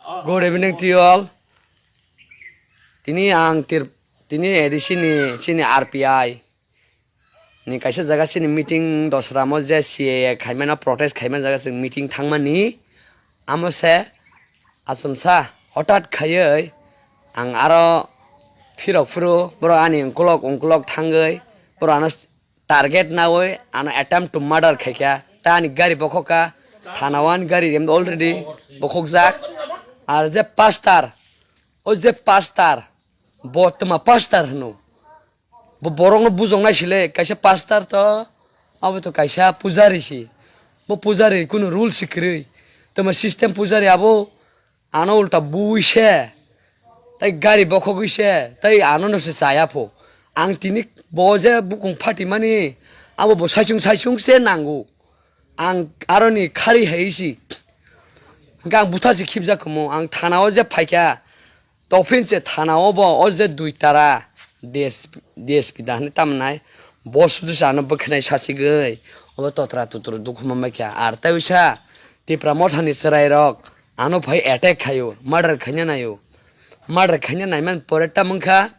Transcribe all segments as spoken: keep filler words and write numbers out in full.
Good evening to you all. Tini ang tir-, tini A D C ni, chini R P I ni kaisa jaga chini meeting dosramo je C A A khaimano protest khaima jaga chwng meeting thangmani. Amo se achomsa hotat khaiwi ang aro phirok phuru borok ani ungkulok ungkulok thangwi borok ano target nawi ano attempt to murder khaikha. Ta ani gari bokhokha, thana o ani gari already bokhokjak. Ar je pastor, o je pastor, bo twma pastor hwno. Bo borokno bujoknai sile, kaisa pastor to, abo to kaisa pujari si. Bo pujari kunu rule si kwrwi. Twma system pujari abo ano ulta bui se, tai gari bokhogwi se, tai ano no se chaya pho. Ang tini bo je bukung phatimani, abo bo saichung saichung se nango. Ang aroni khari hai si. Hwnkhe ang butharchi khibjak kamo, ang thana o je phaikha, tophin se thana o bo o je dui tara D S P, D S P da hwnwi tamo nai, bo sudu se ano bwkhanai sasigwi, obo totra tutra dukhu manbaikha. Ar tai uisa Tipra mothani chwrairok ano phai attack khaio, murder khaina naio. Murder khaina naimani pore tamo wngkha,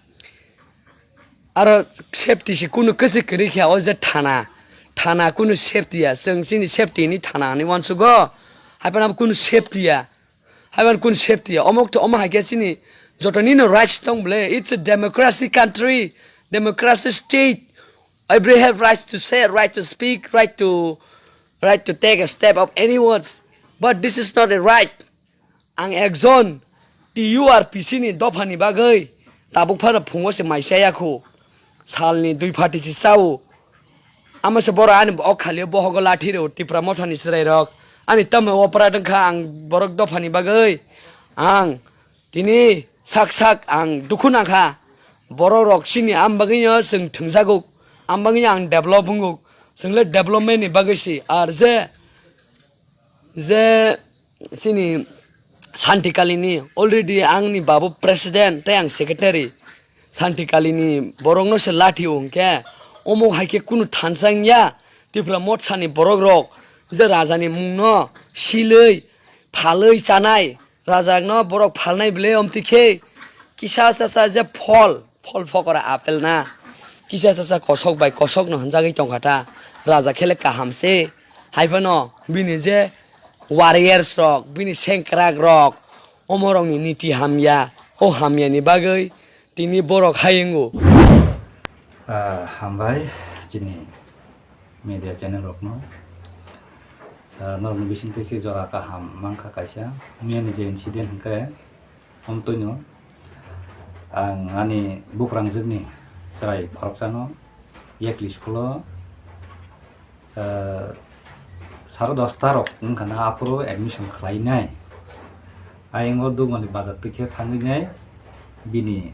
aro safety se kunu kwchwi kwrwi khe o je thana, thana kunu safety ya, chwng chini safety ni thana hinwi uansugo, haiphano abo kunu safety ya, haiphano kunu safety ya, omo omo hai khe chini joto nino rights tong bole, it's a democracy country, democracy state, every have rights to say, right to speak, right to, right to take a step of anyone's, but this is not a right. Ang ekjon T U R P C ni dophani bagwi tabuk phano phungo se mai chaya khu. Salni dui phati se chao. Amo se borok ani o khali bohogo lathi rw Tipra mothani chwrairok. Ani tamo opra dwngkha ang borok dophani bagwi. Ang tini sak sak ang dukhu nangkha. Borok rok chini am bagwino chwng thwngjago. Am bagwino ang develop wngo. Chwngle development ni bagwi si. Ar je je chini Santi Kalini already angni babu president tei ang secretary. Santi Kalini borokno se lathi o hwnkhe omo hai khe kunu thansa wngya. Tipra mothani borok rok je raja ni mungno silwi phalwi chanai, raja no borok phalnai bwle omtwi khe kisa chacha je phol, phol phokora apple na kisa chacha kosok bai kosok no hwnjagwi tongkha ta. Raja khele kaham se. Haiphano bini je warriors rok, bini sengkrak rok, omorokni niti hamya, o hamyani bagwi tini borok hai wngo. Ah, hambai chini media channel rokno. Ah, norokni bisingtwi khe jora kaham mankha kaisa. Miyani je incident hwnkhe, omtwino ang ani buphrangjwkni chwrai khoroksano yakli school-o, ah, saro dosta rok wngkha na aphuru admission khlainai. Ayang o Dugmali bazar twi khe thangwi nai bini,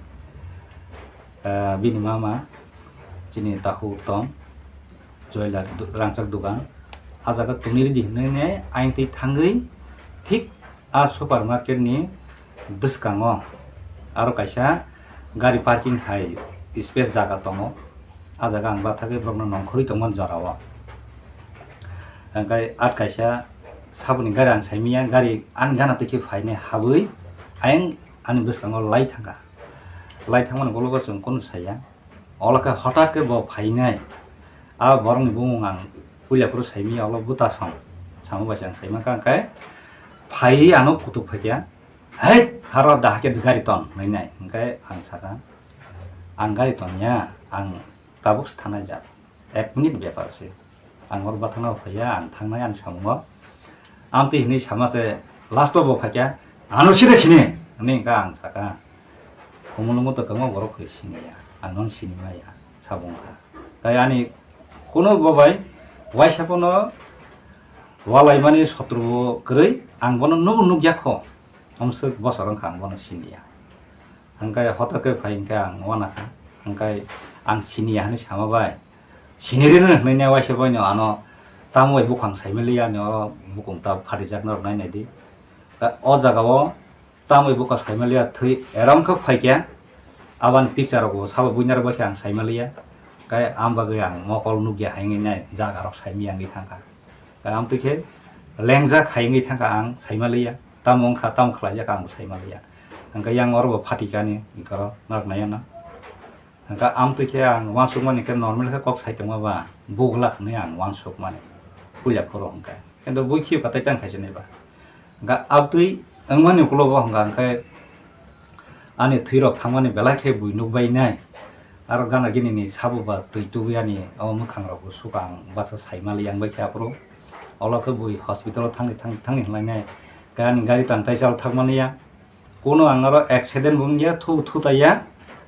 ah, bini mama chini takhuk tong Joyla du-, rangchak dugan. A jaga tongwi ridi hwnwi nai ayang twi thangwi thik a supermarket ni bwskango aro kaisa gari parking hai space jaga tongo. A jaga ang bathagwi borokno nongkhorwi tongmani jorao. Hwnkhe at kaisa saboni gari ang saimanya, gari ani gana twi khe phainai habwi ayang ani bwskango lai thangkha. Lai thangmani ulo chwng kunu saya. Olo khe hotat khe bo phainai. A borokni bumung ang puila phuru saimanya, olo buta song. Samo bai se ang saimankha, hwnkhe phaiwi ano kutuk phaikha. "Hei, haro da hakhe gari ton," hwnwi nai. Hwnkhe ang sakha, "Ang gari ton ya, ang tabuk se thanai jak. Ek minute bepar se. Ang oro bathangna phaiya, ang thangnai ani samungo." Amtwi hwnwi sama se last o bo phaikha, "Ano side sini," hwnwi hwnkhe ang sakha, "Humulungo to kwbangma borok hai siniya, ang nono sini maya," sa bung kha. Tai ani kuno bo bai waisa pono walaimani sotro bo kwrwi, ang bono nugo nukya kho, omswk bosor wngkha ang bono siniya. Hwnkhe hotok khe phai hwnkhe ang uanakha, hwnkhe ang siniya hwnwi sama bai, sinirino hwnwi ne waisa boino ano tamo bai bukhang saimaliya, ani oro bukung ta phatijak norok nai naidi. O jagao Tamoni buka saimaliya thwi eram khe phaikha, aboni picture rok bo sabo buinarok bai khe ang saimaliya, khe ang bagwi ang mokol nukya hai wngwi nai jaga rok saimaya wngwi thangkha. Khe amtwi khe lengjak hai wngwi thangkha ang saimaliya. tamo wngkha, tamo khlaijak ang bo sai manliya. Hwnkhe yang oro bo phatikani, hwnkhe oro narwk naiya na. Hwnkhe amtwi khe ang uansukmani khe normal khe kok sai tongma ba, bugla hwnwi ang uansukmani. Puila phuru hwnkhe. Kintu bui khiyo katai tang khaisa nai ba. Hwnkhe amtwi wngmani ukulogo hwnkha hwnkhe ani thwirok thangmani belai khe bui nukbai nai. Aro gana gini ni sabo ba twi tubui ani o mwkhang rok bo suka ang baksa sai mali yang bai khe aphuru. Olo khe bui hospital o thangni thang-, thangni hwnlai nai. Khe ani gari tang tai chal thangmani ya. Kuno ang oro accident bo wngya, thu, thu taiya,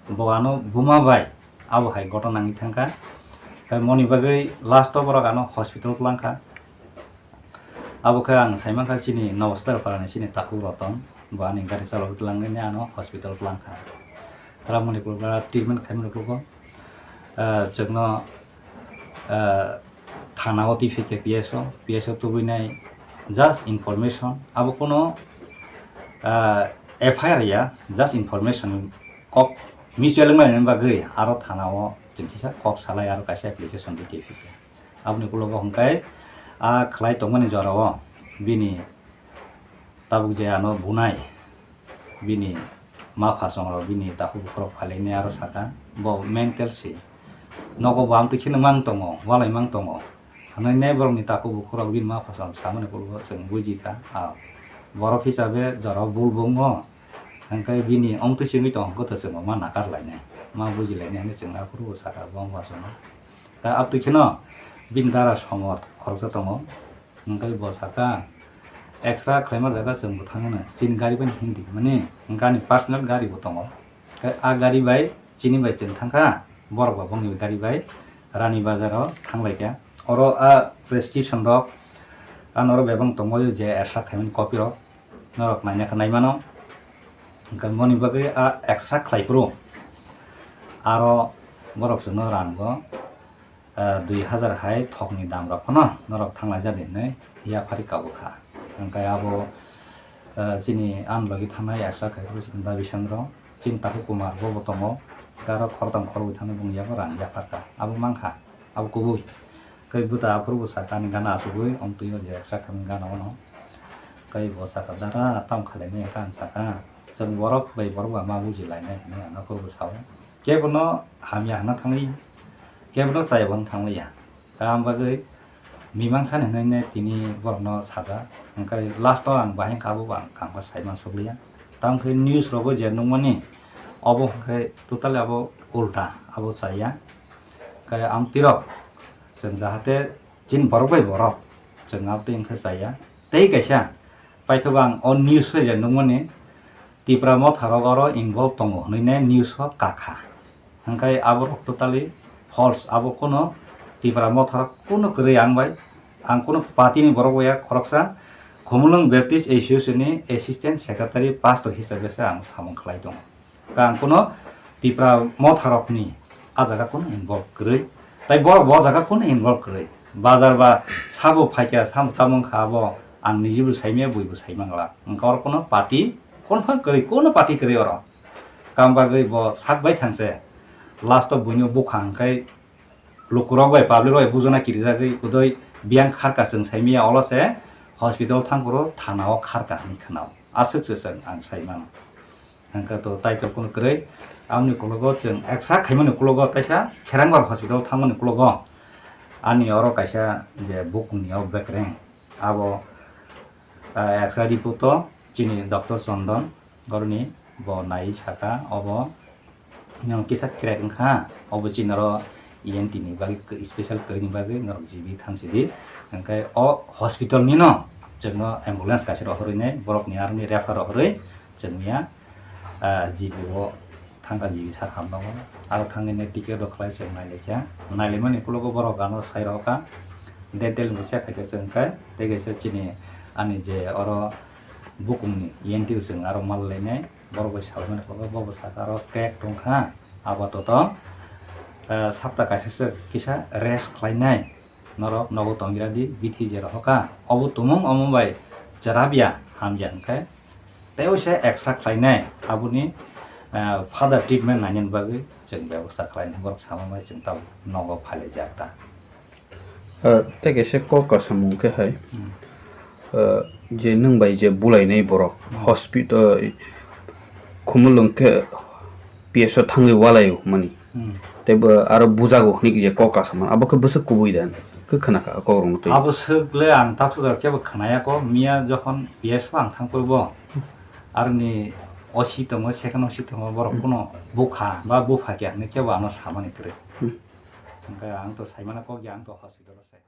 bo ano buma bai abo hai gotona wngwi thangkha. Tei moni bagwi last o borok ano hospital twlangkha. Abo khe ang sai mankha chini Noboster Parani chini takhuk Roton, bo ani gari chalogwi twlangwi ano hospital twlangkha. Tamoni treatment khaimani kugo, ah, chwngno, ah, thana o twi phi khe P S o, P S o tubui nai just information, abo kuno, ah, F I R ya, just information kok mutual wngmani bagwi aro thana o chwng kisa kok salai aro kaisa application twi twi phi khe. Aboni ukulogo hwnkhe a khlai tongmani jora o bini tabuk je ano bunai, bini ma phasong rok, bini takhuk bukhuk rok phailainai aro saka, bo mental se. Nogo bo amtwi kheno mang tongo, walai mang tongo. Hwnwi nai borokni takhuk bukhuk rok bini ma phasong samani kulugo chwng bujikha. Ah, borok hisabe jora bul bo wngo. Hwnkhe bini omtwi simi tong hwnkhe to chwngno ma nakar lainai, ma buji lainai hwnwi chwngno aphuru bo saka bo wng uansukno. Ta amtwi kheno bini dara somot khoroksa tongo. Hwnkhe bo saka, "Extra khlaima jaga chwng bo thangmano, chini gari bai hindi mani, hwnkhe ani personal gari bo tongo." Khe a gari bai chini bai chwng thangkha, borok bo bongni gari bai Rani Bazar o thanglaikha. Oro a prescription rok, ano oro bebak tongbaio je extra khaimani copy rok, norok naina khe naimano. Hwnkhe moni bagwi a extra khlai phuru aro borok chwngno rang bo, ah, dui hazar hai thokni dam rok phano norok thanglaijak hinwi yaphari kabukha. Hwnkhe abo, ah, chini ani logi thangnai extra khai phuru chini Dabi Chandra, chini Takhuk Kumar bo bo tongo, tei aro khoroktham khorokbui thangwi bongni yago rang yapharkha, abo mankha, abo kubui. Tei bwta aphuru bo saka ani gana achugwi, omtwi o je extra khai gana ono. Tei bo saka, "Dara, tamo khlainai kha?" Ang saka, "Chwng borok bai borok ba ma buji lainai," hinwi ang aphuru bo sao. Kebono hamya hwnna thangwi, kebono chaya hwnna thangwi ya. Tamo bagwi mimang sani hwnwi ne tini borokno sajak. Hwnkhe last o ang bahai kha abo bo ang kangma sai mansukliya. Tamo khe news rogo je nukmani, obo hwnkhe totally abo ulta, abo chaya. Khe amtwirok chwng jahate chini borok bai borok chwng amtwi wngkhe chaya. Tei kaisa paithago ang o news o je nukmani Tipra motharok oro involve tongo hwnwi ne news o kakha. Hwnkhe aborok totally false, abo kuno Tipra motharok kuno kwrwi ang bai, ang kuno party ni borok bai ya, khoroksa Khumulwng Baptist Association ni assistant secretary pastor hisabe se ang samung khlai tongo. Ang kuno Tipra motharokni a jaga kuno involve kwrwi, tai borok bo jaga kuno involve kwrwi. Bazar ba sabo phaikha, sabo tamo wngkha, abo ang nijibo saimaya, buibo saimangla. Wngkha oro kuno party, kuno phan kwrwi, kuno party kwrwi oro. Kam bagwi bo sak bai thangse, last o buino bukha hwnkhe lukurok bai, public rok bai bujana kirijagwi kudui biyang kharka chwng saimaya, olo se hospital thangphuru thana o kharka hinwi khwnao. Aswk se chwng ang saimano. Hwnkhe to title kuno kwrwi, aboni ukologo chwng extra khaimani ukologo, taisa Kherangbar hospital thangmani ukologo ani oro kaisa je bukungni o bekereng, abo, ah, extra report o chini Doctor Chondon goroni bo nai saka, obo kisa crack wngkha, obo chini oro E N T ni bagwi, special kwrwini bagwi norok G B thangsidi. Hwnkhe o hospital nino chwngno ambulance kaisa rohorwi nai, borokni aroni refer rohorwi chwngya, ah, G B o thangkha, G B sar hamjakgo. Aro thangwi nai ticket rok khlai chwng nailaikha. Nailaimani ukologo borok ano sai rohorkha. Dental ni bo check khaikhe chwng khe, tei kaisa chini ani je oro bukungni E N T o chwng aro mal lainai. Borok bai salmani kok bo bwsakhe aro crack tongkha. Apatot, eh, sapta kaisa se kisa rest khlainai. Norok nogo tongwira di, bithi je rohorkha. Obo tumung omo bai chwrapya, hamya hwnkhe tei waisa extra khlainai. Aboni, eh, further treatment nainani bagwi chwng bebosta khlainai. Borok sama bai chwng tabuk nogo phailaijak ta. Ah, tei kaisa kok kasamung khe hai. Hmm. Ah, Je nwng bai je bulainai borok, hmm, hospital, khumulwng khe P S o thangwi walaio mani. Hmm. Tei bo aro bujago hwnwi je kok kasamani. Abo khe bwswk kubui da hwnwi khe khna kha kokrokno twi. Abo swk le ang tabuk jora kebo khna ya ko. Miya jokhon P S o ang thang phuru bo aroni O C tongo, second O C tongo, borok, hmm, kuno bukha ba bupha khe hwnwi kebo ano samani kwrwi. Hmm. Hwnkhe ang to saimano kok ya, ang to hospital o sai.